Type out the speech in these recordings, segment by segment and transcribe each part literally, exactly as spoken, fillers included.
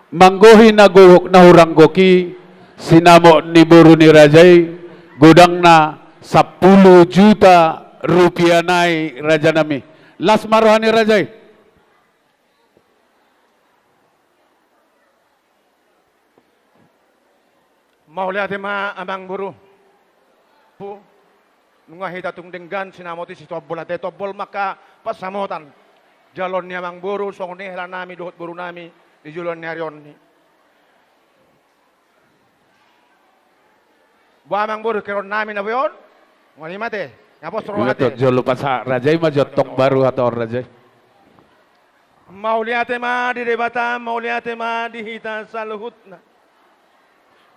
Manggohi na gok, na hurang gok i, sinamot ni boru ni raja i, godangna sampulu juta rupiah nai, rajanami. Las ma roha ni raja i. Mauliate ma, amang boru. Pu, nunga hita tung denggan sinamot i sitombol, ate tombol ma angka pansamotan. Jaloon ni amang boru, songon i helanami dohot borunami di joloan ni ari on i. Boha amang boru, kereonnami na boi on? Ngoni ma ate. Nga pos roha ate. Jolo pasa raja i ma jontong baru hata on raja i. Mauliate ma di Debata, mauliate ma di hita saluhutna.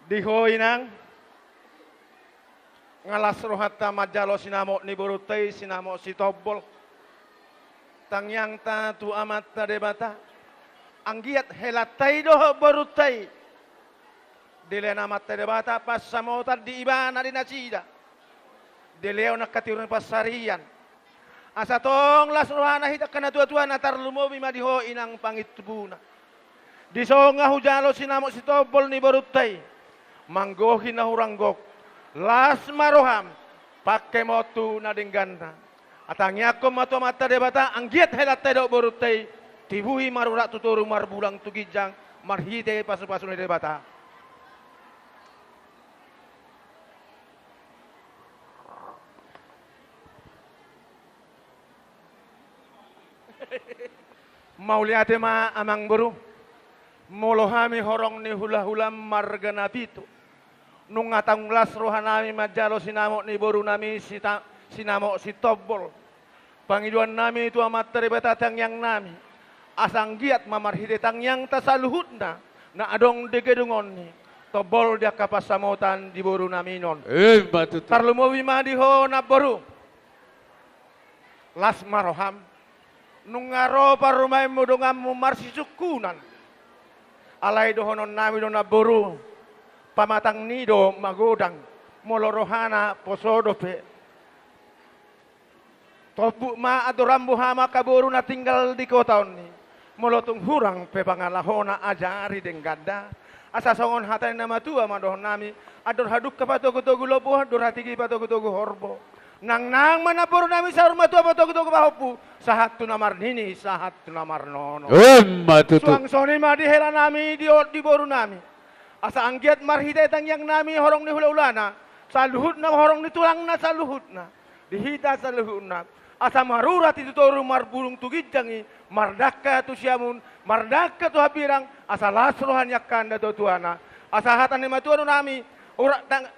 Di ho inang, nga las rohanta manjalo sinamot ni borunta i, sinamot sitombol. Tangiangta tu Amanta Debata, anggiat helanta i dohot borunta i dilehon Amanta Debata pansamotan di ibana, di nasida. Dilehon angka tiur ni pansarian. Asa tong las rohana hita angka natuatua, na tarlumobi ma di ho inang pangintumbuna. Dison nga hujalo sinamot sitombol ni borunta i. Manggohi na hurang gok, las ma roham, pangkemontu na dengganna. Tangiangkon ma tu Amanta Debata, anggiat helanta i dohot borunta i, tibu i marurat tu toru, marbulang tu ginjang, marhite pasupasu ni Debata. Mauliate ma, amang boru. Molo hami horong ni hulahula marga Napitu, nunga tung las rohanami manjalo sinamot ni borunami sita-, sinamot sitombol. Pangidoannami tu Amanta Debata, tangiangnami, asa anggiat ma marhite tangiangta saluhutna na adong di gedung on i, tombol di angka pansamotan di borunami on. Emma tutu. Tarlumobi ma di ho, namboru. Las ma roham. Nunga ro parumaenmu, donganmu marsisungkunan. Alai dohononnami do, namboru, pamatang ni do magodang, molo rohana poso dope. Tombuk ma andoran, boha ma angka boru na tinggal di kota on i. Molo tung hurang pe pangalahona, ajari denggan da. Asa songon hata ni na matua ma dohononnami: Andor hadungka patogutogu lombu, andor hatiti patogutogu horbo. Nangnang ma, namborunami, saur matua patogutogu pahompu, sahat tu na marnini, sahat tu na marnono. Emma tutu. Suang songon i ma di helanami, di, di borunami. Asa anggiat marhite tangiangnami horong ni hulahulana, saluhutna horong ni tulangna saluhutna, di hita saluhutna, asa marurat i tu toru, marbulung tu ginjang i, mardangka tu siamun, mardangka tu hambirang, asa las roha ni angka natuatuana. Asa hata ni na matua dohononnami: Urat tang-,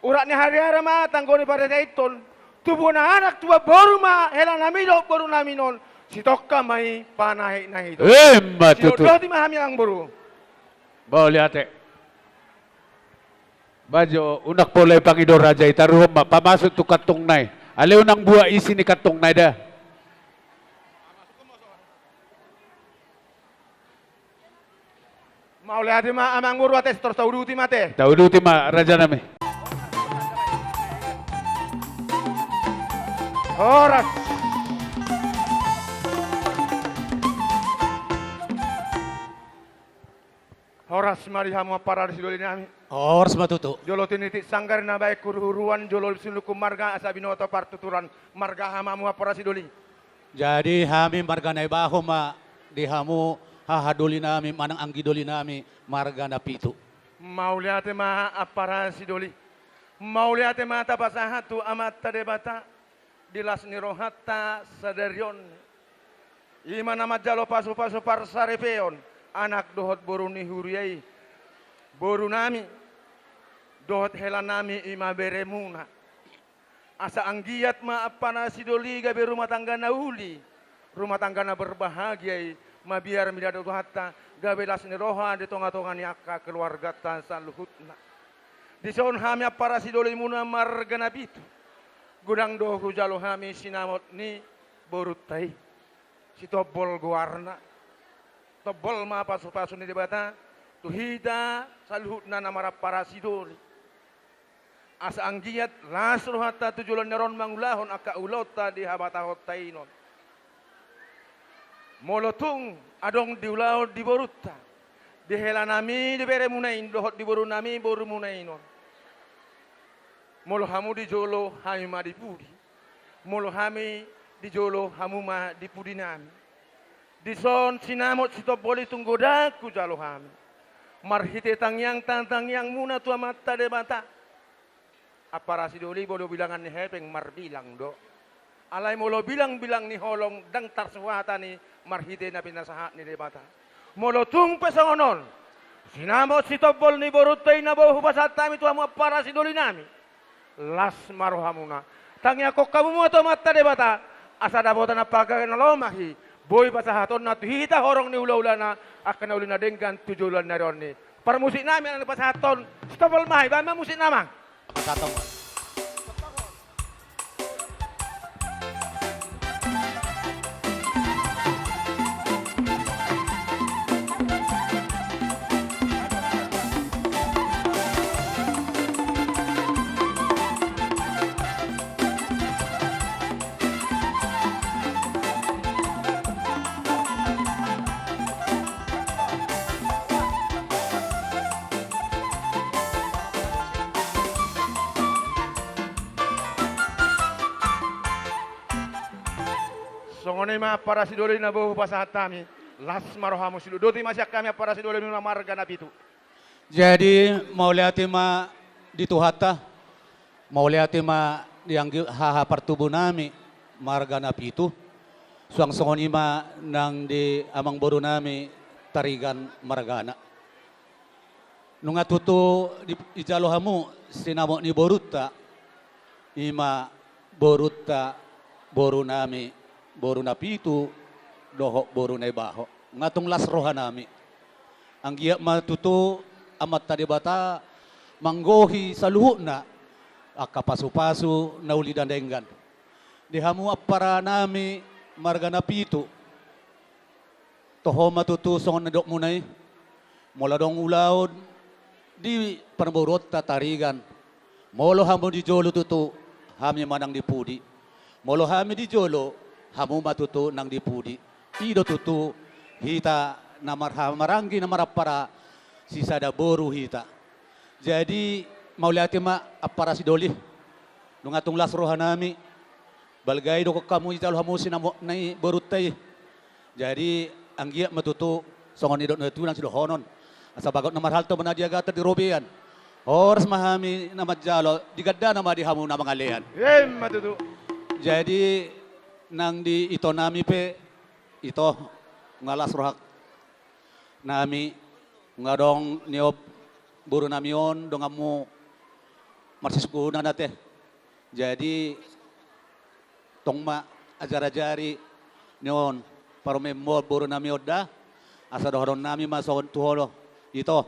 urat ni hariara ma tanggo ni paretaithon, tubuan anak tubuan boru ma helanami dohot borunami on, sitongka ma i panahinahit on. Emma tutu. Sidondoti ma hami, amang boru. Mauliate. Bajo, unang pola i pangido raja i, taruhon ma, pamasuk tu kantongna i. Alai unang buat isi ni kantongna i da. Mauliate ma, amang boru, ate, tor tauduti ma ate. Tauduti ma, rajanami. Horas. Horas ma di hamu ampara sidolinami. Horas ma tutu. Jolo tinitik sanggar na baen huruhuruan, jolo sinungkun marga asa binoto partuturan. Marga aha ma hamu ampara sidoli? Jadi hami marga Naibaho ma di hamu hahadolinami manang anggidolinami marga Napitu. Mauliate ma ampara sidoli. Mauliate ma tapasahat tu Amanta Debata di las ni rohanta sadari on. I ma na manjalo pasupasu parsaripeon anak dohot boru ni huria i, borunami dohot helanami, i ma beremuna. Asa anggiat ma ampara sidoli gabe rumah tangga na uli, rumah tangga na berbahagia i, mabiar mida do Tuhanta, gabe las ni roha di tongatonga ni angka keluarganta saluhutna. Dison hami ampara sidolimuna marga Napitu, godang do hujalo hami sinamot ni borunta i. Sitombol goarna. Tombol ma pasupasu ni Debata tu hita saluhutna na marampara sidoli. Asa anggiat las rohanta tu joloan ni ari on mangulahon angka ulaonta di habatahonta i on. Molo tung adong diulahon di borunta, Di helanami, di beremuna i dohot di borunami, borumuna i on. Molo hamu di jolo, hami ma di pudi. Molo hami di jolo, hamu ma di pudinami. Dison sinamot sitombol i tung godang hujalo hami. Marhite tangiang tangiangmuna tu Amanta Debata. Ampara Sidoli, molo bilangan ni hepeng marbilang do. Alai molo bilang-bilang ni holong ndang tarsuhatan i marhite na pinasahat ni Debata. Molo tung pe songon on, sinamot sitombol ni borunta i na boi hupasahat hami tu hamu ampara Sidolinami, las ma rohamuna. Tangiangkon hamu ma tu Amanta Debata asa dapotan na pagae na lomak i, boi pasahatonna tu hita horong ni hula-hulana angka na uli na denggan tu joloan ni ari on i. Parmusiknami, anak na pasahathon, sitombol ma i, baen ma musikna, amang. Pasahathon. Songon i ma ampara Sidoli na boi hupasahat hami, las ma rohamu, sidodoti ma sian hami ampara Sidolimuna marga Napitu. Jadi, mauliate ma di Tuhanta, mauliate ma di anggi haha partubunami marga Napitu, suang songon i ma nang di amangborunami Tarigan margana. Nunga tutu di, dijalo hamu sinamot ni borunta, i ma borunta, borunami, boru Napitu dohot boru Naibaho. Nunga tung las rohanami. Anggiat ma tutu Amanta Debata manggohi saluhutna angka pasu-pasu na uli na denggan. Di hamu amparanami marga Napitu, toho ma tutu songon na nidokmuna i. Molo adong ulaon di parboruonta Tarigan, molo hamu di jolo tutu, hami ma nang di pudi. Molo hami di jolo, hamu ma tutu nang di pudi. I do tutu hita na marhaha maranggi na marampara, sisada boru hita. Jadi, mauliate ma ampara Sidoli. Nunga tung las rohanami. Balga i do hamu dijalo hamu sinamot ni borunta i. Jadi, anggiat ma tutu songon nidok ni natuatua sidohonon. Asa bagot na marhalto ma na di agatan di robean. Horas ma hami na manjalo, di gandana ma di hamu na mangalean. Emma tutu. Jadi, nang di itonami pe, ito, nunga las rohanami, nunga adong niop borunami on donganmu marsisungkunan ate. Jadi, tong ma ajar-ajari ni on, parumaenmu borunami on da, asa dohononnami ma songon tu ho do, ito,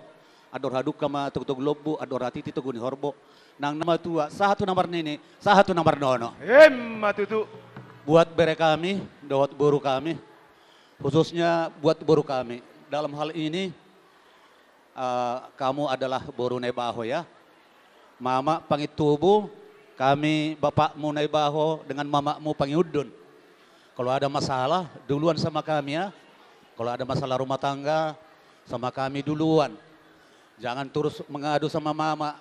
andor hadungka ma togu-togu lombu, andor hatiti togu ni horbo. Nang na matua, sahat tu na marnini, sahat tu na marnono. Emma tutu. Buat bere kami, dohot boru kami, khususnya buat boru kami. Dalam hal ini, eh, kamu adalah boru Naibaho, ya. Mama Pangintubu, kami bapakmu Naibaho dengan mamamu Pangiundun. Kalau ada masalah, duluan sama kami, ya. Kalau ada masalah rumah tangga, sama kami duluan. Jangan terus mengadu sama mama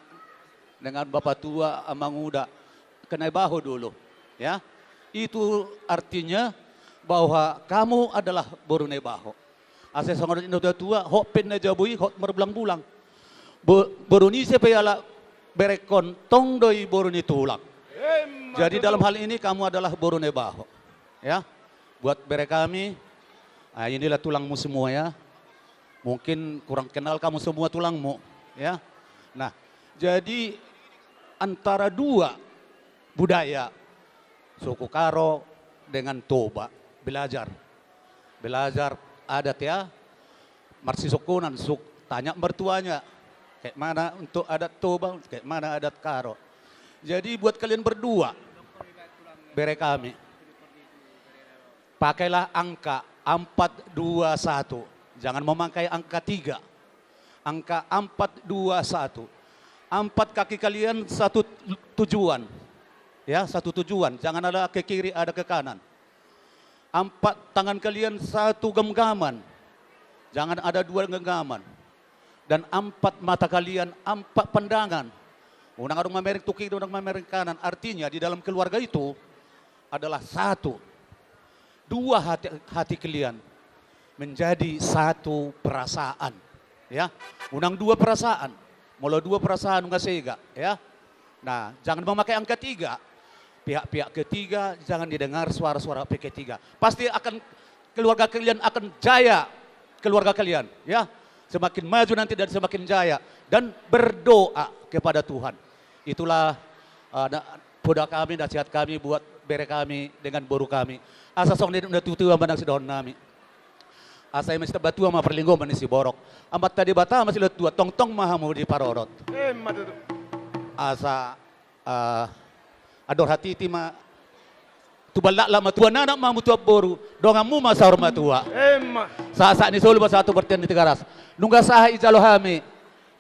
dengan bapak tua, amang uda. Ke Naibaho dulu, ya. Itu artinya bahwa kamu adalah boru Naibaho. Asa songon nidok ni natuatua, hot pe na jabu i, hot marbulang-bulang. Bo-, boru ni ise pe ialap berengkon, tong do i boru ni tulang. Emma tutu. Jadi dalam hal ini kamu adalah boru Naibaho. Ya. Buat bere kami, ah, inilah tulangmu semua, ya. Mungkin kurang kenal kamu semua tulangmu, ya. Nah, jadi antara dua budaya, suku Karo dengan Toba, belajar. Belajar adat, ya. Marsisungkunan, suk-, tanya mertuanya, kayak mana untuk adat Toba, kayak mana adat Karo. Jadi buat kalian berdua, bere kami, pakailah angka empat dua satu. Jangan memakai angka tiga. Angka empat dua satu. Empat kaki kalian satu tujuan. Ya, satu tujuan. Jangan ada ke kiri, ada ke kanan. Empat tangan kalian satu genggaman. Jangan ada dua genggaman. dan empat mata kalian, empat pandangan. Unang adong mamereng tu kiri, unang mamereng kanan. Artinya, di dalam keluarga itu adalah satu. Dua hati, hati kalian menjadi satu perasaan. Ya, unang dua perasaan. Molo dua perasaan, nunga sega, ya. Nah, jangan memakai angka tiga. Pihak-pihak ketiga, jangan didengar suara-suara pihak ketiga. Pasti akan, keluarga kalian akan jaya, keluarga kalian, ya. Semakin maju nanti dan semakin jaya. Dan berdoa kepada Tuhan. Itulah, eh, na-, poda kami, nasihat kami buat bere kami dengan boru kami. Asa songon i na tutu, amang, na sidohonon nami. Asa i ma sitambatua ma parlinggoman ni siborok. Amanta Debata ma silehon tua, tongtong ma hamu diparorot. Emma tutu. Asa, eh, andor hatiti ma, tubu laklak ma tuan anak, ma hamu tuan boru, donganmu ma saur matua. Emma. Sahat-sahat ni solu ma sahat tu bontean ni Tigaras. Nunga sahat dijalo hami,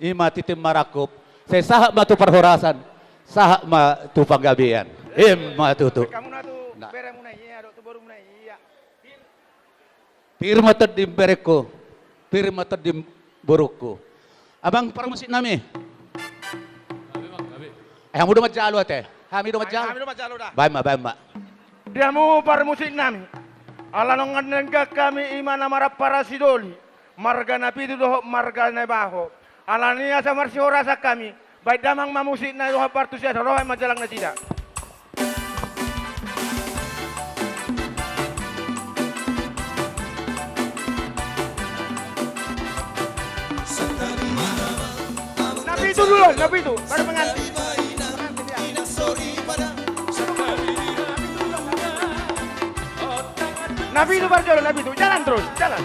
i ma tintin marangkup. Sai sahat ma tu parhorasan, sahat ma tu panggabean. Emma tutu. Hamu na tu, nah, beremuna ia dohot tu borumuna ia. Pir ma tondim berengku, pir ma tondim borungku. Amang parmusik nami. Eh, hamu do manjalo ate. Hami do manjalo. Hami do manjalo da. Baen ma, baen ma. Di hamu parmusik nami. Ala nunga denggan hami, i ma na marampara sidoli. Marga Napitu dohot marga Naibaho. Alani asa marsihorasan hami. Baen damang ma musik na roha, partusi asa roha i manjalang nasida. Napitu dulu, Napitu, baru pengantin. Napitu baru jalan, Napitu, jalan terus, jalan.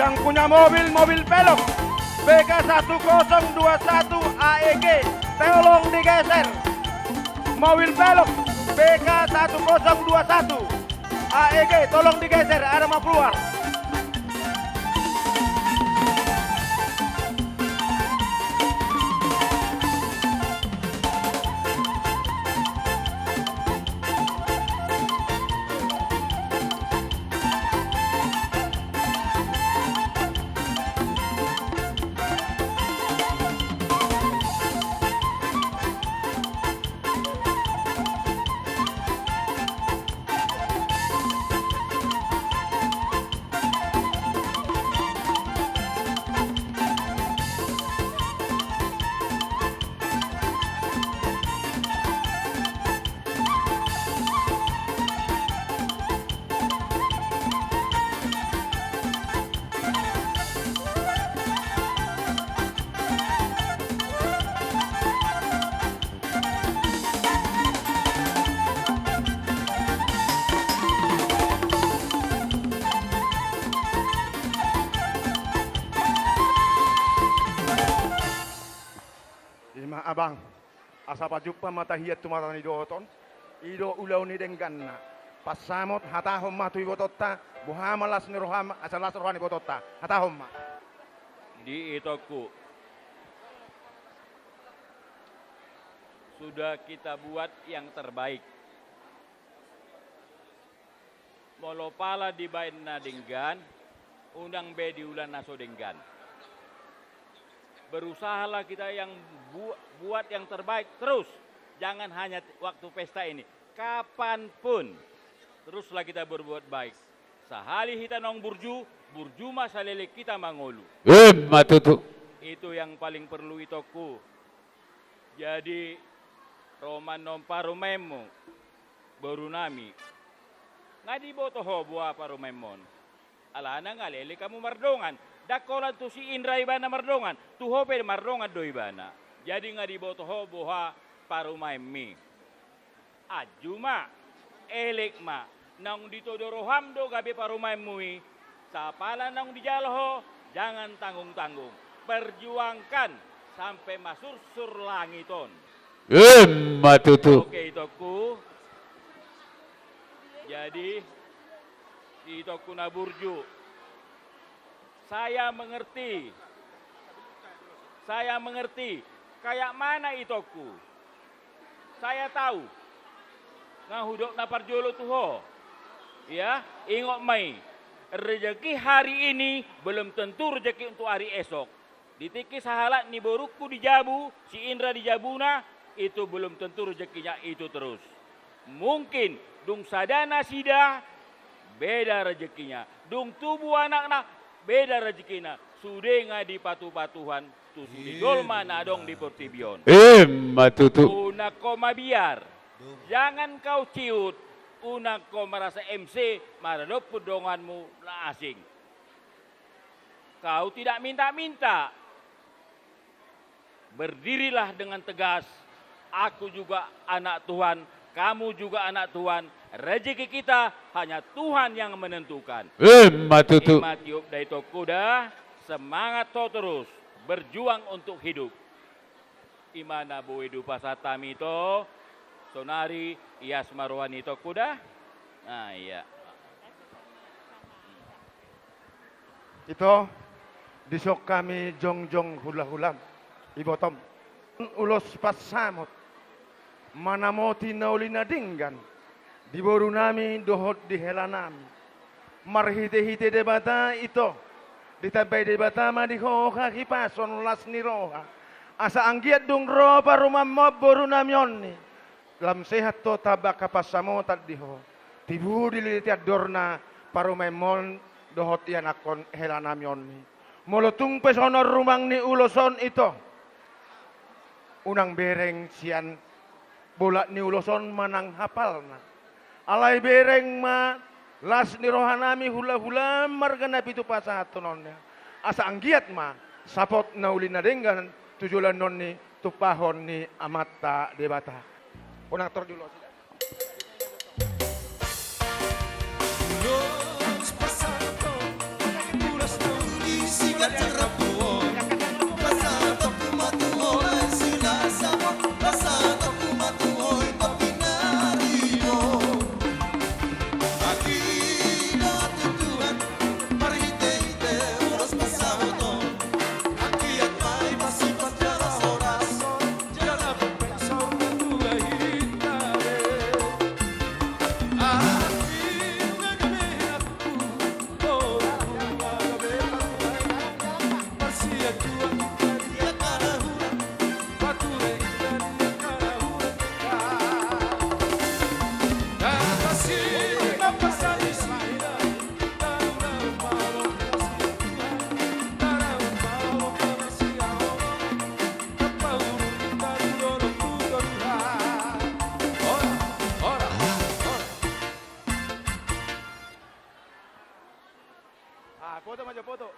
Yang punya mobil, mobil velg B K satu kosong dua satu A E G, tolong digeser. Mobil velg B K satu kosong dua satu. A E G, tolong digeser, ada mau keluar. Ima abang, asa pajumpa ma tahian tu mata ni dohot on, i do ulaon ni dengganna. Pansamot, hatahon ma tu ibotonta, boha ma las ni roham, asa las roha ni ibotonta. Hatahon ma. Di itongku, sudah kita buat yang terbaik. Molo pala dibaen na denggan, unang be diula na so denggan. Berusahalah kita yang bu-, buat yang terbaik terus. Jangan hanya waktu pesta ini. Kapanpun, teruslah kita berbuat baik. Sahali hita naung burju, burju ma saleleng hita mangolu. Emma tutu. Itu yang paling perlu, itongku. Jadi, ro ma annon parumaenmu, boru nami. Nga diboto ho boha parumaenmon? Alana nga leleng hamu mardongan. Ndang holan tu si Indra ibana mardongan, tu ho pe mardongan do ibana. Jadi nga diboto ho boha parumaenmi. Anju ma, elek ma, naung ditodo roham do gabe parumaenmu i. Sapala naung dijalo ho, jangan tanggung-tanggung. Perjuangkan sampe masursur langit on. Emma tutu. Oke, itongku. Jadi, itongku na burju. Saya mengerti. Saya mengerti. Kayak mana, itongku? Saya tahu. Nga hudok na parjolo tu ho. Ya, ingot ma i. Rezeki hari ini belum tentu rezeki untuk hari esok. Di tingki sahalak ni borungku di jabu, si Indra di jabuna, itu belum tentu rezekinya itu terus. Mungkin dung sada nasida, beda rezekinya. Dung tubu anakna, beda rezekina. Sude nga dipatupa Tuhan tu sude jolma na adong di portibi on. Emma tutu. Unang ho mabiar. Jangan kau ciut. Unang ho merasa M C maradophon donganmu na asing. Kau tidak minta-minta. Berdirilah dengan tegas. Aku juga anak Tuhan, kamu juga anak Tuhan. Rezeki kita hanya Tuhan yang menentukan. Emma tutu. Ima tiop da, itongku da. Semangat ho terus. Berjuang untuk hidup. Ima na boi dipasahat hami, ito. Sonari ias ma roha ni itongku da. Nah, iya. Ito, dison hami jongjong hulahulam, ibotom. Ulos pansamot, manamoti na uli na denggan di boru nami dohot di hela nami. Marhitehite Debata, ito, ditambai Debata ma di ho hahipason, las ni roha. Asa anggiat dung ro parumaenmon, boru nami on i, lam sehat ho, tamba hapansamotan di ho. Tibu dililiti andorna parumaenmon dohot ianakhon hela nami on i. Molo tung pe songon rumang ni ulos on, ito, unang bereng sian bolak ni ulos on manang hapalna. Alai bereng ma las ni roha nami hulahulam marga na pitu pasahathononna. Asa anggiat ma sapot na uli na denggan tu joloan on i tumpahon ni Amanta Debata. Unang tor diulosi da. Ah, foto ma jo, foto.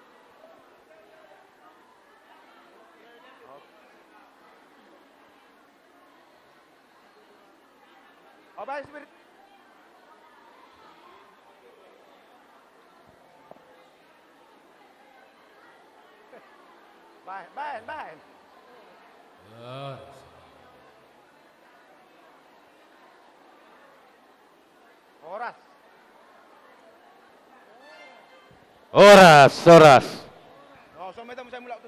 Oh, baen, Spirit. Baen, baen, baen. Horas. Horas, horas. Oh, so meta musa mulak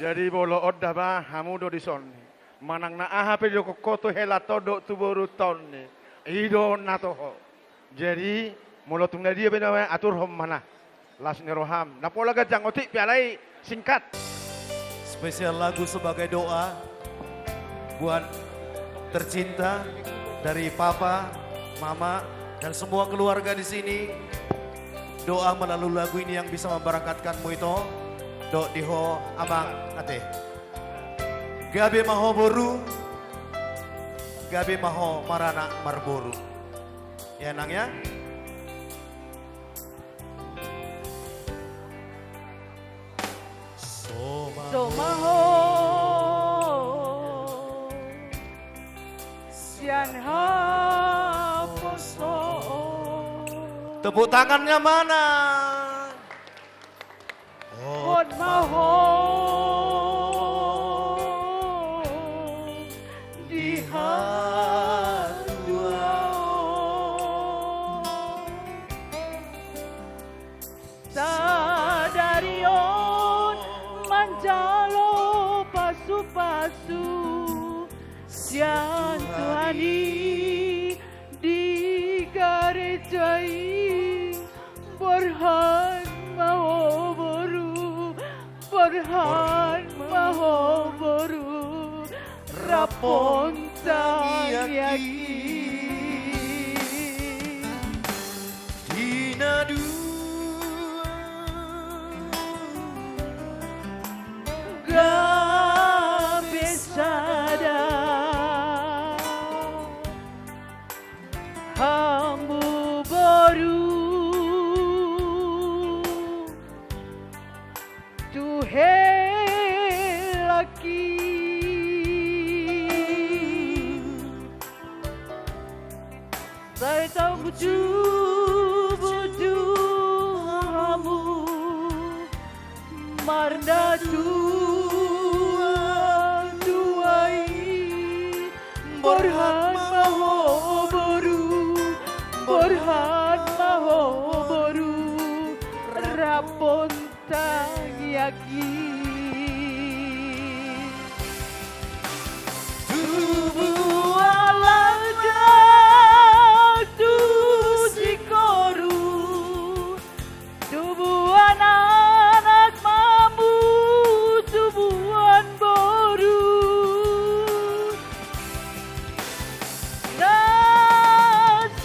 Jadi molo on da ba hamu do dison, manang na aha pe didok ho tu hela on dohot tu boru on, i do na toho. Jadi molo tung na dia pe na aturhon ma na las ni roham. Na pola ganjang otik pe alai singkat. Spesial lagu sebagai doa buat tercinta dari papa, mama, dan semua keluarga di sini. Doa melalui lagu ini yang bisa memberangkatkanmu ito, dohot di ho amang ate. Gabe ma ho boru, gabe ma ho maranak marboru. Ya nang ya. So ma ho sian haposoon. Tepuk tangannya mana? Hot ma ho di hatuaon. Sadari on manjalo pasupasu sian Tuhan i di gareja i. Borhat ma ho boru, bor Borhat ma ho boru, rap on tangiangki. Di na dua gabe sada hamu boru tu helangki. Sai tabutubutu hamu marnatua-tua i. Borhat ma ho boru, borhat ma ho boru, rap on tangiangki. Tubuan lajang tu singkoru, tubuan anak ma hamu, tubuan boru. Na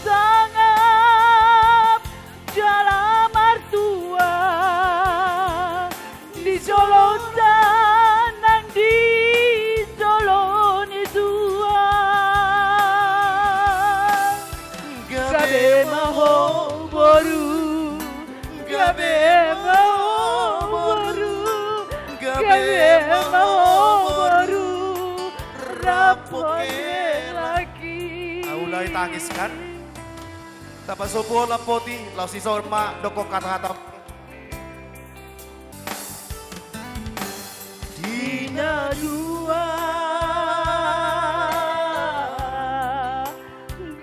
sangap jala martua di jolonta nang di jolo ni Tuhan. Gabe ma ho boru, gabe ma ho boru, gabe ma ho boru, rap on helangki. Ahu lae tangis kan. Tapasobuhon lampoti, laos dison ma dokkon hata-hata. Di na dua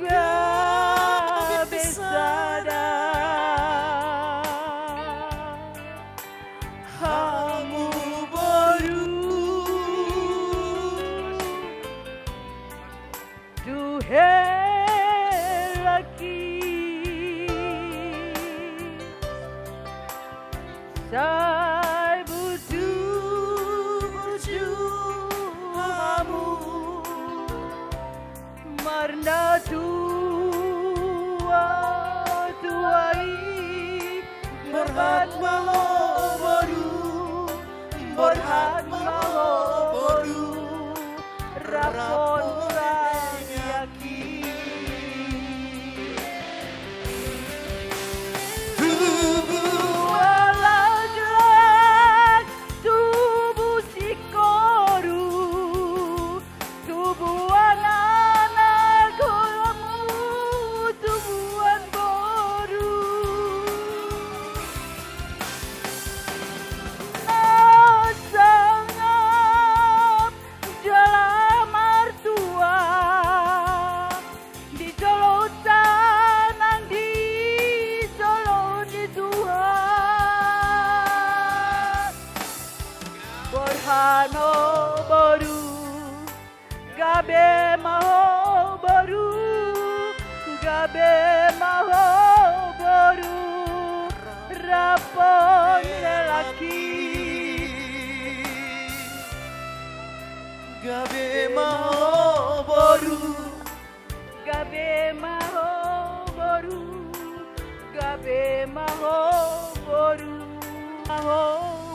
gabe sada hamu boru tu helangki. Sai butubutu hamu marnatua-tua i. Borhat ma ho boru, borhat ma ho boru, rap on tangiangki. Tubuan lajang tubu singkoru, tubuan anak hamu, tubuan boru. Na sangap jala martua di jolonta nang di jolo ni Tuhan. Borhat ma ho boru, gabe ma ho boru, gabe ma ho boru, rap on helangki. Gabe ma ho boru, gabe ma ho boru, gabe ma ho boru, ma ho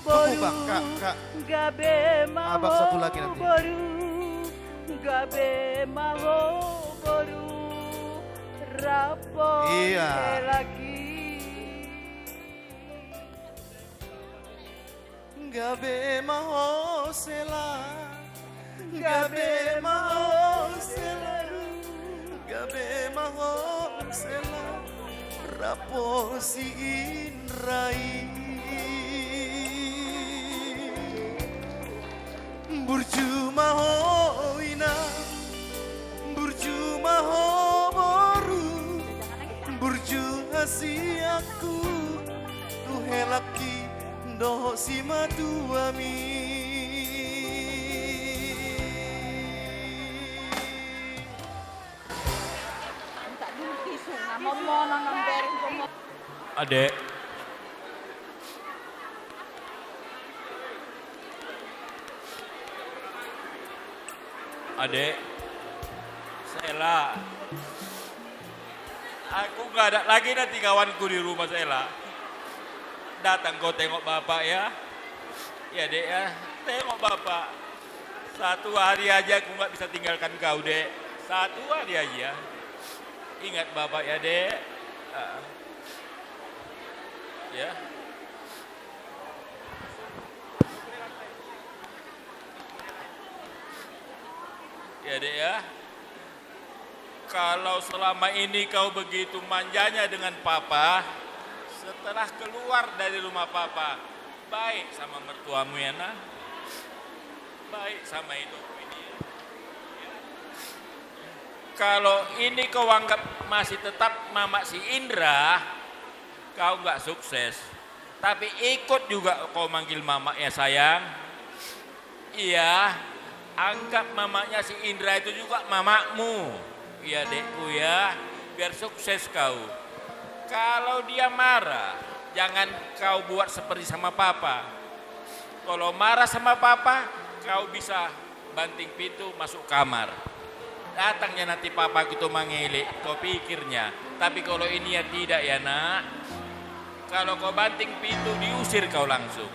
boru. Tunggu, Bang, Kak, Kak. Gabe ma ho boru, Abang satu lagi nanti. Gabe ma ho boru, rap on helangki. Iya. Gabe ma ho sela, gabe ma ho sela, gabe ma ho sela, rap on si Indra i. Burju ma ho ina, burju ma ho boru, burju hasianku tu helangki dohot simatuami. Adek. Adek, Sela. Aku nggak ada lagi nanti kawanku di rumah, Sela. Datang kau tengok bapak ya. Ya, Dek, ya. Tengok bapak. Satu hari aja aku nggak bisa tinggalkan kau, Dek. Satu hari aja. Ingat bapak ya, Dek. Ah. Ya. Ya, Dek, ya. Kalau selama ini kau begitu manjanya dengan papa, setelah keluar dari rumah papa, baik sama mertuamu ya, Nak. Baik sama itu. Kalau ini kau anggap masih tetap mama si Indra, kau nggak sukses. Tapi ikut juga kau manggil mama ya, sayang. Iya, anggap mamanya si Indra itu juga mamamu. Iya, Dekku, ya. Biar sukses kau. Kalau dia marah, jangan kau buat seperti sama papa. Kalau marah sama papa, kau bisa banting pintu masuk kamar. Datangnya nanti papaku itu mangelek, kau pikirnya. Tapi kalau ini ya tidak ya, Nak. Kalau kau banting pintu, diusir kau langsung.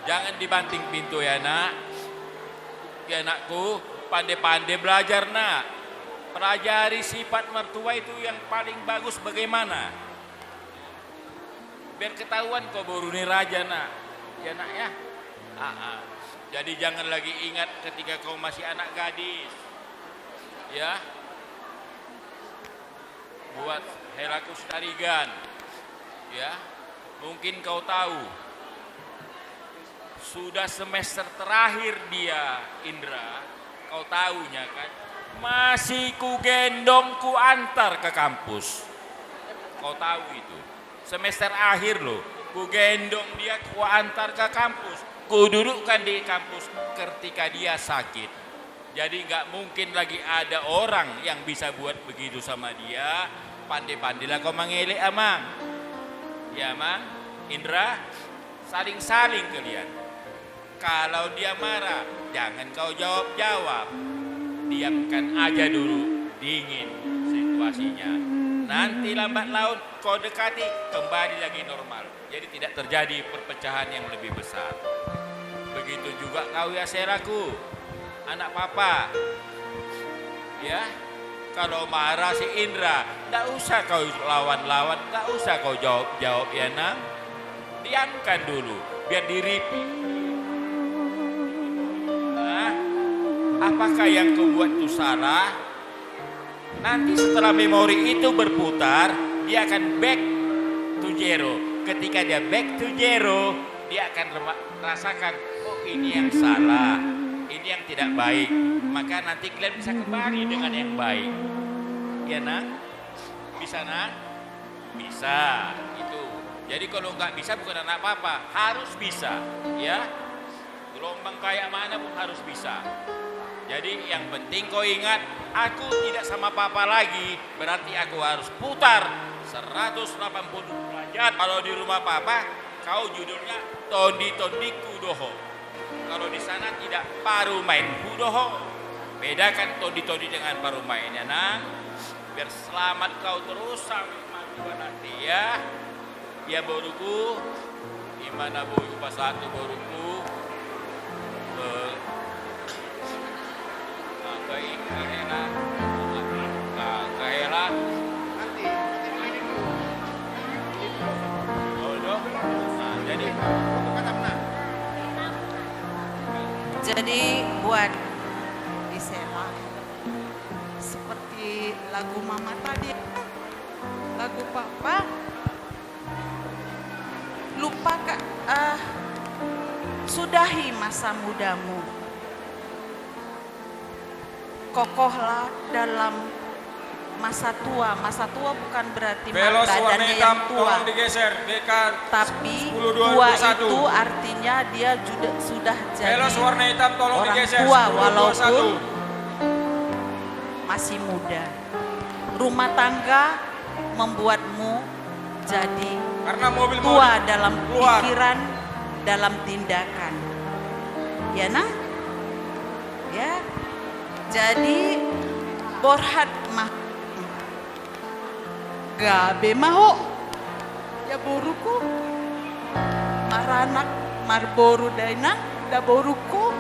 Jangan dibanting pintu ya, Nak. Ya, Nakku, pande-pande belajar, Nak. Pelajari sifat mertua itu yang paling bagus bagaimana. Biar ketahuan kau boru ni raja, Nak. Ya, Nak, ya. Ah, ah. Jadi jangan lagi ingat ketika kau masih anak gadis. Ya. Buat Helaku Sitarigan. Ya. Mungkin kau tahu. Sudah semester terakhir dia, Indra, kau tahunya kan, masih kugendong kuantar ke kampus. Kau tahu itu. Semester akhir loh, kugendong dia kuantar ke kampus. Kududukkan di kampus ketika dia sakit. Jadi nggak mungkin lagi ada orang yang bisa buat begitu sama dia. Pande-pandelah kau mangelek, Amang. Ya, Amang. Indra, saling-saling kalian. Kalau dia marah, jangan kau jawab-jawab. Diamkan aja dulu, dingin situasinya. Nanti lambat laun kau dekati, kembali lagi normal. Jadi tidak terjadi perpecahan yang lebih besar. Begitu juga kau ya, Selaku, anak papa. Ya, kalau marah si Indra, nggak usah kau lawan-lawan, nggak usah kau jawab-jawab ya, Nang. Diamkan dulu, biar diripi. Nah, apakah yang kau buat itu salah? Nanti setelah memori itu berputar, dia akan back to zero. Ketika dia back to zero, dia akan rema-, rasakan, "Oh, ini yang salah, ini yang tidak baik." Maka nanti kalian bisa kembali dengan yang baik. Ya, Nang? Bisa, Nang? Bisa, itu. Jadi kalau nggak bisa bukan anak papa, harus bisa, ya. Gelombang kayak mana pun harus bisa. Jadi yang penting kau ingat, aku tidak sama papa lagi, berarti aku harus putar seratus delapan puluh derajat. Kalau di rumah papa, kau judulnya tondi-tondiku do ho. Kalau di sana tidak parumaenhu do ho. Bedakan tondi-tondi dengan parumaen ya, Nang. Biar selamat kau terus sampai mati nanti ya. Ya, boruku, ima na boi hupasahat tu boruku. Eh, nah, baik, kahela. Nah, kahela. Oh, do. Nah, jadi. Jadi buat di Sela, seperti lagu mama tadi, lagu papa, lupakan, eh, sudahi masa mudamu. Kokohlah dalam masa tua. Masa tua bukan berarti ma-, Velos warna badannya hitam, yang tua. Tolong digeser. B K sepuluh dua ribu dua puluh satu. Tapi tua itu artinya dia juda-, sudah jadi orang tua, Velos warna hitam, tolong digeser. Sepuluh dua puluh satu. Walaupun masih muda. Rumah tangga membuatmu jadi tua dalam pikiran, dalam tindakan. Ya, Nang? Ya. Jadi borhat ma. Gabe ma ho. Ya boruku. Maranak marboru dainang da boruku.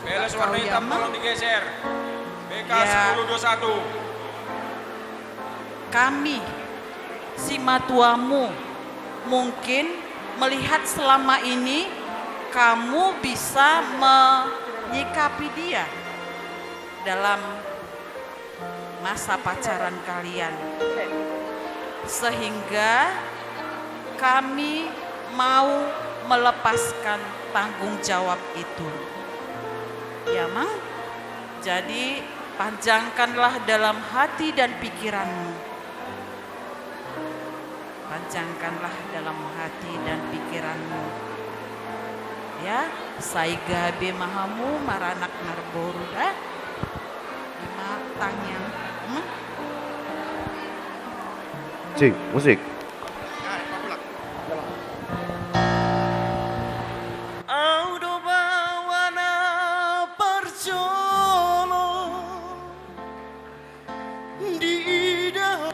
Peles warna hitam, tolong digeser. B K sepuluh dua satu. Kami, simatuamu, mungkin melihat selama ini kamu bisa menyikapi dia dalam masa pacaran kalian. Sehingga kami mau melepaskan tanggung jawab itu. Ya, Mang? Jadi, panjangkanlah dalam hati dan pikiranmu. Panjangkanlah dalam hati dan pikiranmu. Ya, sai gabe ma hamu maranak marboru da. Ima tangiang. Hmm? Cik, musik. Au do baoa na parjolo diida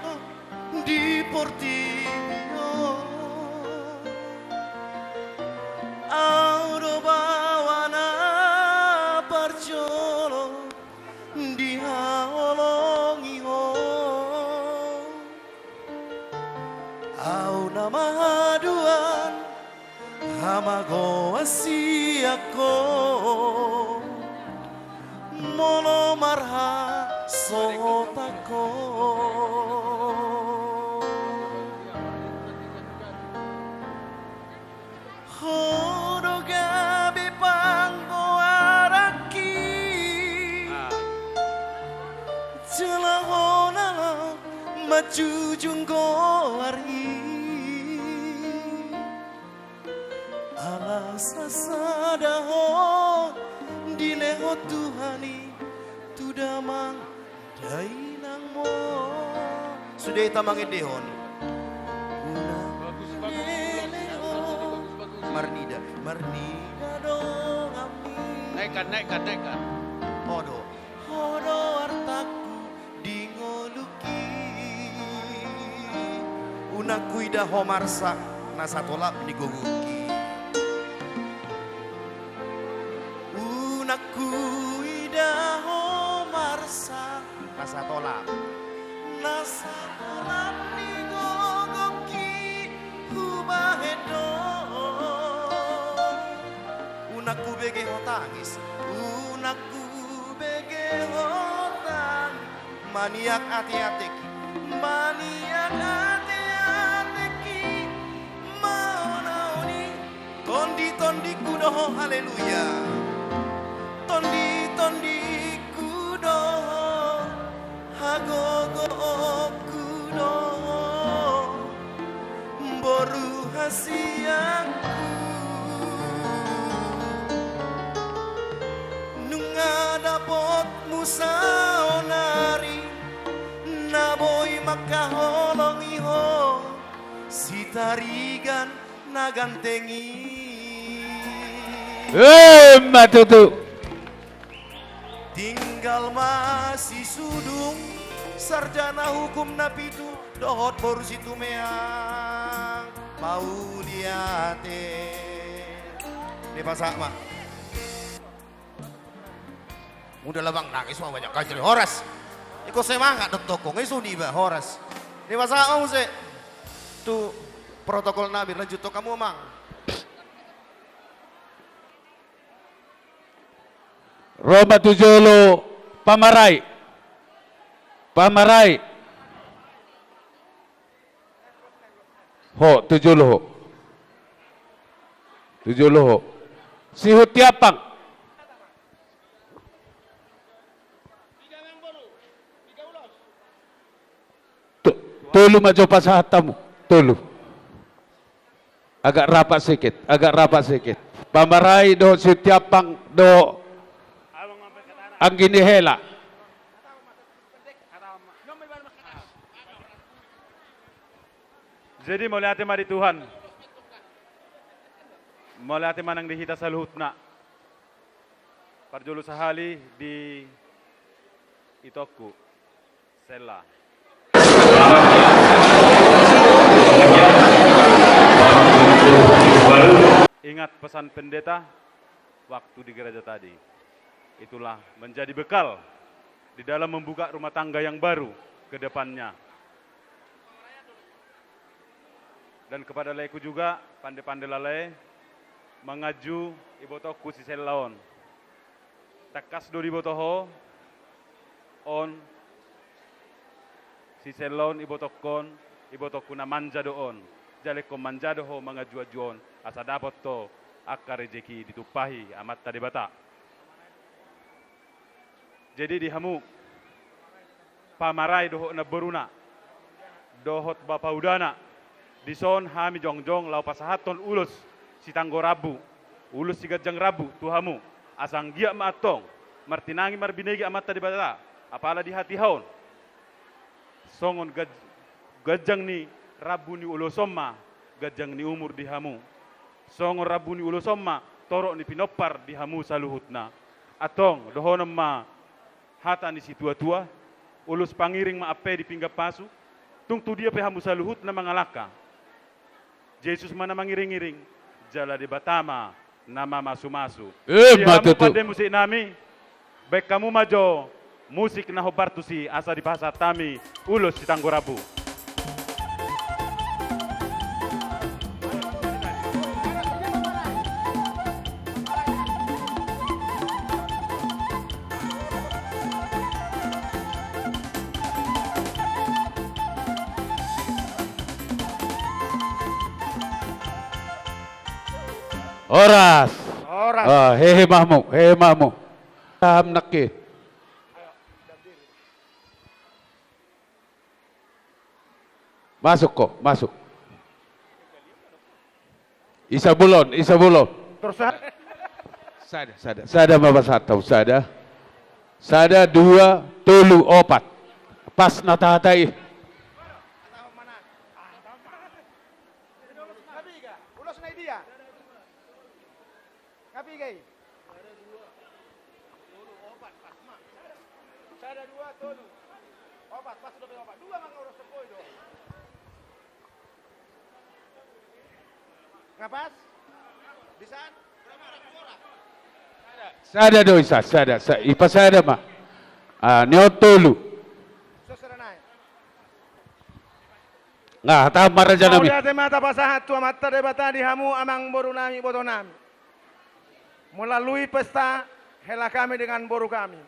di portibi on. Au do baoa na parjolo dihaholongi ho. Au na mahaduan hamagoan sian ho, molo marhasohotan ho. Ho do gabe panggoaranki, jala ho na manjujung goar i. Ala sasada ho dilehon Tuhan i tu damang dainangmu. Sude hita mangendehon. Unang dilehon. Marnida, marnida donganmi. Naikkan, naikkan, naikkan. Ho do. Ho do artangku di ngolungki. Unang huida ho marsak na satolap ni gogongki. Unang huida ho marsak na satolap. Na satolap ni gogongki hubahen do. Unang hubege ho tangis. Unang hubege ho tangis. Maniak ateateki, maniak ateateki, maonaoni. Tonditondingku do ho, haleluya. Tonditondingku do ho, hagogoonku do ho. Boru hasianku, nunga dapotmu saonari, na boi mangkaholongi ho, Sitarigan na ganteng i. Emma tutu. Tinggal ma si Sudung, sarjana hukum na pitu, dohot boru Situmeang, Mauliate. Dipasahat ma. Muda labang nangis ma banyak kajri. Horas. Iko semangat dohot toko ngai suni ba horas. Dipasahat ma muse tu protokol nami, lanjut tu hamu amang. Ro ma tu jolo pamarai. Pamarai. Ho, tu jolo ho. Tu jolo ho. Sihuntiampang. To-, tolu ma jo pasahat hamu. Tolu. Agak rapat sikit, agak rapat sikit. Pamarai dohot Sihuntiampang dohot anggi ni hela. Jadi mauliate ma di Tuhan. Mauliate ma nang di hita saluhutna. Parjolo sahali di itongku, Sella. Ingat pesan pendeta waktu di gereja tadi. Itulah menjadi bekal di dalam membuka rumah tangga yang baru ke depannya. Dan kepada laeku juga, pande-pande lalae, manganju ibotongku si Sella on. Tangkas do diboto ho, on, si Sella on ibotongkon, ibotongku na manja do on. Jala ingkon manja do ho manganju-anju on, asa dapot ho angka rejeki ditumpahi Amanta Debata. Jadi di hamu, pamarai dohot namboruna, dohot bapaudana, dison hami jongjong laho pasahathon ulos sitanggo rambu, ulos siganjang rambu tu hamu, asa anggiat ma antong martinangi marbinege Amanta Debata, apala di hatiha on. Songon gaj-, ganjang ni rambu ni ulos on ma ganjang ni umur di hamu. Songon rambu ni ulos on ma torop ni pinompar di hamu saluhutna. Antong, dohonon ma hata ni situa-tua, ulos pangiring ma ampe di pinggan pasu, tung tu dia pe hamu saluhutna mangalangka, Jesus ma na mangiring-iring, jala Debata ma na mamasu-masu. Emma tutu. Di hamu pande musik nami, baen hamu ma jo musik na hombar tusi asa dipasahat hami ulos sitanggo rambu. Horas. Horas. Ah, hehe ma hamu, hehe ma hamu. Paham nangkin. Masuk ko, masuk. Isa bolon, isa bolon. Terus, ah? Sada, sada, sada ma pasahat au, sada. Sada, dua, tolu, opat. Pas na tahata i. Ulos na i dia. Nga piga i? Sada, dua, tolu, opat, pas dope opat. Dua ma nga ulos sepoi do. Nga pas? Bisa? Sada do isa, sada, sa-, ipasada ma. Ah, ni on tolu. Sos sada nai. Nga, tahan ma raja nami. Mauliate ma tapasahat tu Amanta Debata di hamu amangboru nami, iboto nami. Melalui pesta hela kami dengan boru kami.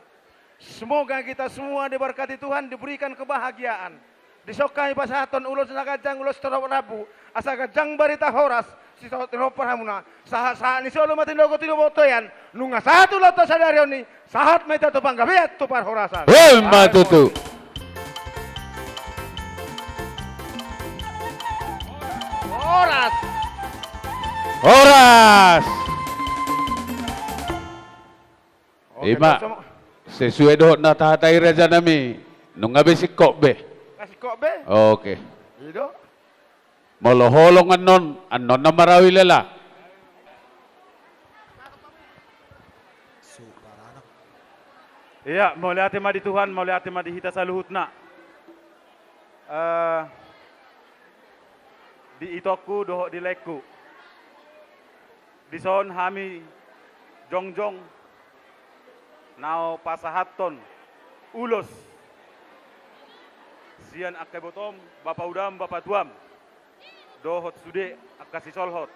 Semoga kita semua diberkati Tuhan, diberikan kebahagiaan. Dison hami pasahathon ulos na ganjang, ulos torop rambu, asa ganjang barita horas, sitopot ni hombar hamuna. Sahat-sahat ni solu ma tinogu tinobotoan, nunga sahat ulaonta sadari on i, sahat ma hita tu panggabean tu parhorasan. Emma tutu. Horas. Horas. Oke, ima, sesuai dohot na tahata i raja nami, nunga be singkop be. Nga singkop be? Oke. I do. Molo holong annon, annon na marawi lela. Ia, mauliate ma di Tuhan, mauliate ma di hita saluhutna. Eh, di itongku dohot di laengku. Dison hami jongjong laho pasahathon ulos sian angka ibotom, bapaudam, bapatuam, dohot sude angka sisolhot.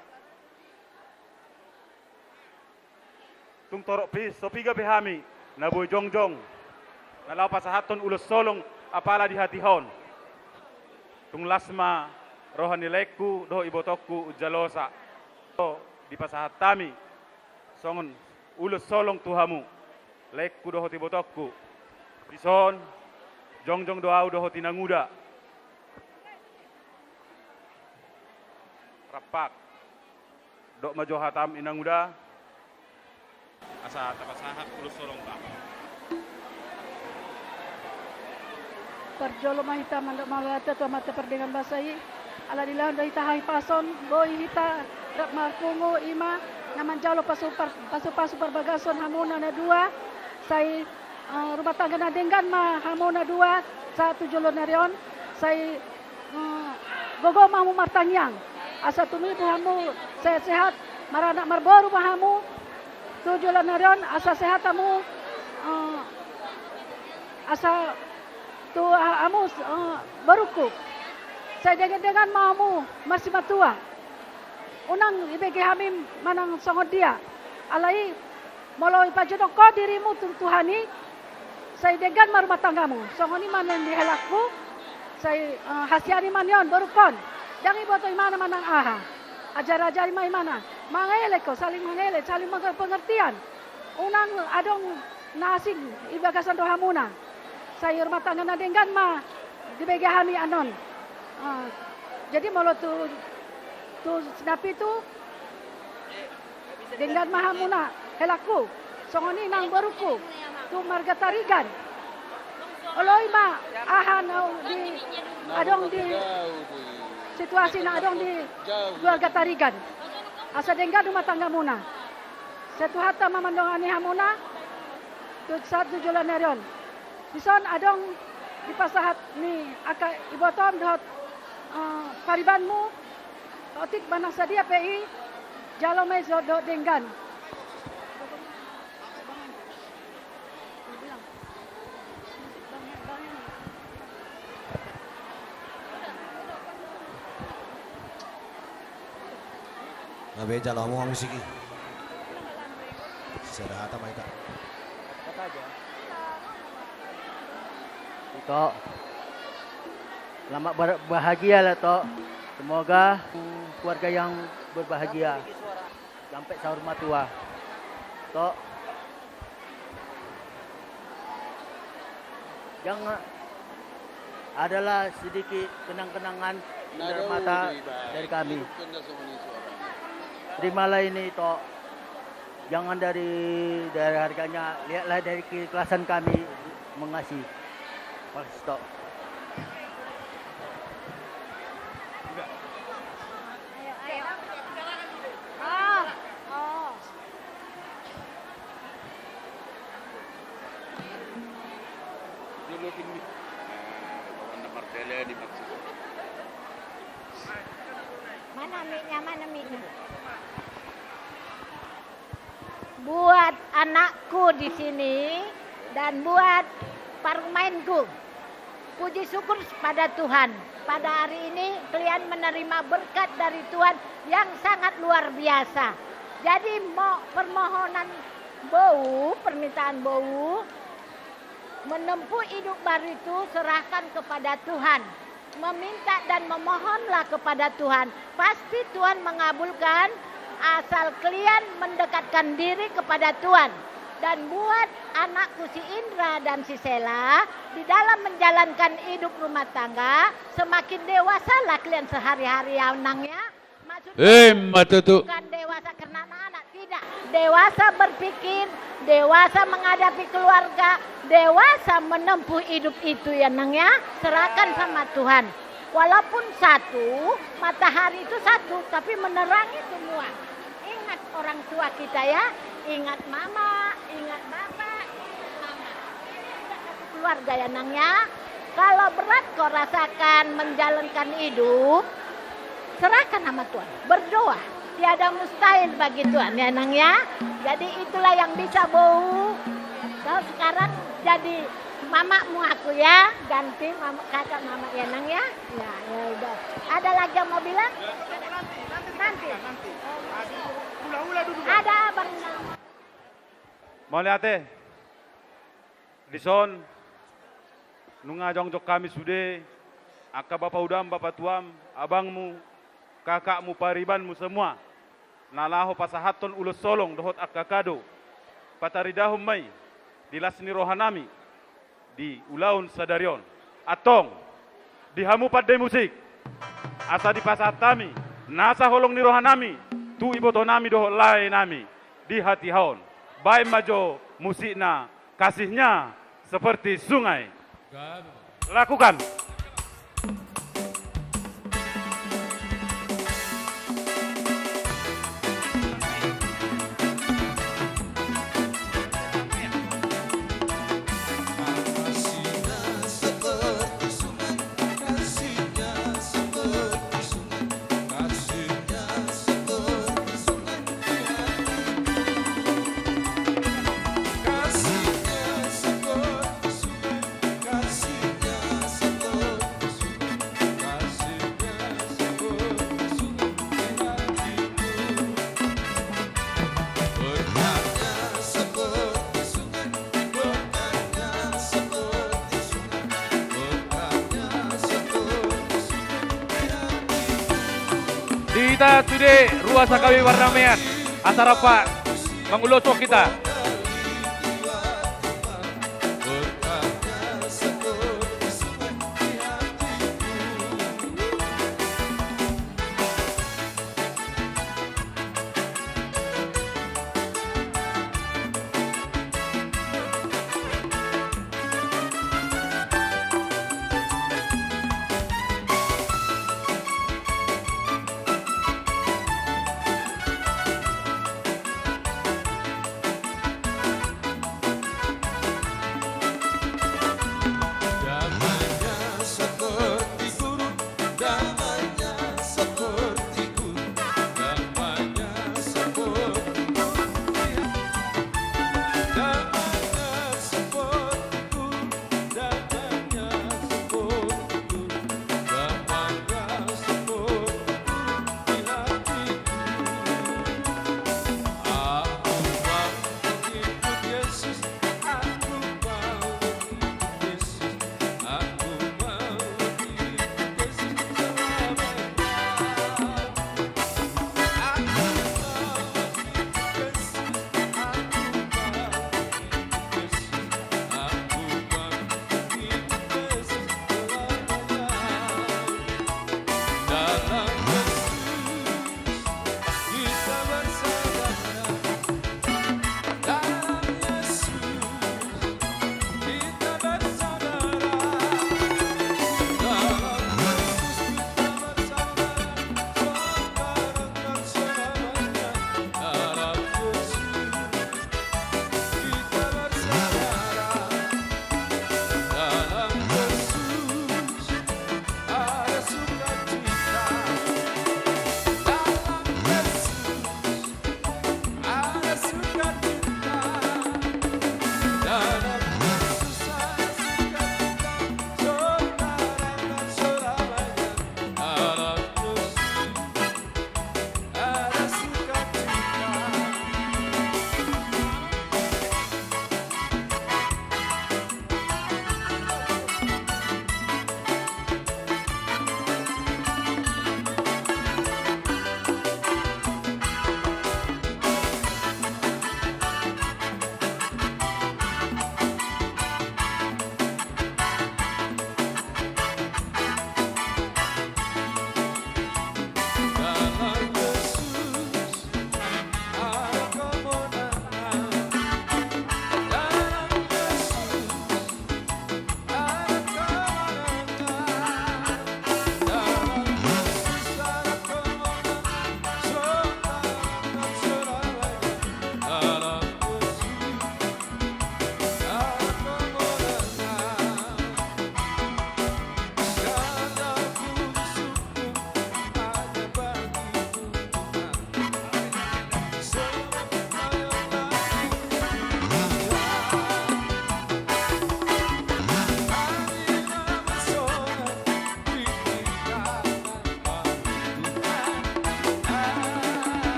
Tung torop pe, so piga pe hami na boi jongjong na laho pasahathon ulos holong apala di hatiha on. Tung las ma roha ni laengku dohot ibotongku jalosa. Dipasahat hami songon ulos holong tu hamu, laengku dohot ibotongku. Dison jongjong do au dohot inanguda. Rampak. Dok ma jo hatam inanguda. Asa tapasahat ulos holong, Pak. Parjolo ma hita mandok mauliate tu Amanta Pardenggan Basa i. Ala dilehon do hita hahipason, boi hita rap marpungu, ima Na manjalo pasu-, par-, pasu-pasu parbagason hamuna na dua, sai, eh, rumah tangga na denggan ma hamu na dua, sahat tu joloan ni ari on, sai, eh, gogo ma hamu martangiang. Asa tumibu hamu sehat-sehat, maranak marboru ma hamu, tu joloan ni ari on, asa sehat hamu, eh, asa tu ha-, hamu, eh, borungku. Sai denggan-denggan ma hamu marsimatua. Unang ibege hami manang songon dia. Alai molo ipajonok ho dirimu tu Tuhan i, sai denggan ma rumah tanggamu. Songon i ma nian di helangku, sai, eh, hasian i ma nian borungkon. Ndang iboto imana manang aha. Ajar-ajari ma imana. Mangelek ho, saling mangelek, saling manga-, pengertian. Unang adong na asing i bagasan rohamuna. Sai rumah tangga na denggan ma dibege hami annon. Ah, jadi molo tu, tu si na pitu, denggan ma hamuna, helangku. Songon i nang borungku, tu marga Tarigan. Oloi ma aha na di, adong di situasi na adong di keluarga Tarigan. Asa denggan rumah tanggamuna. Sai Tuhanta ma mandongani hamuna, tu sahat tu joloan ni ari on. Dison adong dipasahat ni angka ibotom dohot, eh, paribanmu, otik manang sadia pe i, jalo ma i dohot denggan. Gabe jalo hamu musik i. Sada hata ma hita. Ito. Selamat ber-, bahagia lah, Tok. Semoga keluarga yang berbahagia sampai saur matua. Tok. Yang adalah sedikit kenang-kenangan indah mata dari kami. Terimalah ini, Tok. Jangan dari, dari harganya, lihatlah dari keikhlasan kami mengasihi. Makasih, Tok. Ayo, ayo. Ah, oh. Jolo tinggi. Nah, kawan na martele di maksud. Mana mic-nya, mana mic-nya? Buat anakku di sini dan buat parumaenku. Puji syukur pada Tuhan, pada hari ini kalian menerima berkat dari Tuhan yang sangat luar biasa. Jadi, mo-, permohonan bou, permintaan bou, menempuh hidup baru itu serahkan kepada Tuhan. Meminta dan memohonlah kepada Tuhan. Pasti Tuhan mengabulkan, asal kalian mendekatkan diri kepada Tuhan. Dan buat anakku si Indra dan si Sela, di dalam menjalankan hidup rumah tangga, semakin dewasalah kalian sehari-hari ya, Nang, ya. Maksudnya, eh, ma tutu, bukan dewasa karena anak-anak, tidak. Dewasa berpikir, dewasa menghadapi keluarga, dewasa menempuh hidup itu ya, Nang, ya. Serahkan sama Tuhan. Walaupun satu, matahari itu satu, tapi menerangi semua. Ingat orang tua kita ya, ingat mama, ingat bapak, ingat mama. Ingat satu keluarga ya, Nang, ya. Kalau berat kau rasakan menjalankan hidup, serahkan sama Tuhan. Berdoa, tiada mustahil bagi Tuhan ya, Nang, ya. Jadi itulah yang bisa bou. Kau sekarang jadi mamamu aku ya, ganti mama, kakak mama ya, Nang, ya. Ya, ya udah. Ada lagi yang mau bilang? Nanti. Ada abang nama. Mauliate. Dison, nunga jongjong hami sude, angka bapa udam, bapa tuam, abangmu, kakakmu, paribanmu semua, na laho pasahathon ulos holong dohot angka kado, pataridahon ma i di las ni rohanami di ulaon sadari on. Antong, di hamu pande musik, asa dipasahat hami nasa holong ni rohanami tu ibotonami dohot laenami di hatiha on. Baen ma jo musikna, Kasihnya Seperti Sungai. Lakukan. Kita sude ruas H K B Pardamean, asa rap manguloshon hita.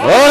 Oh,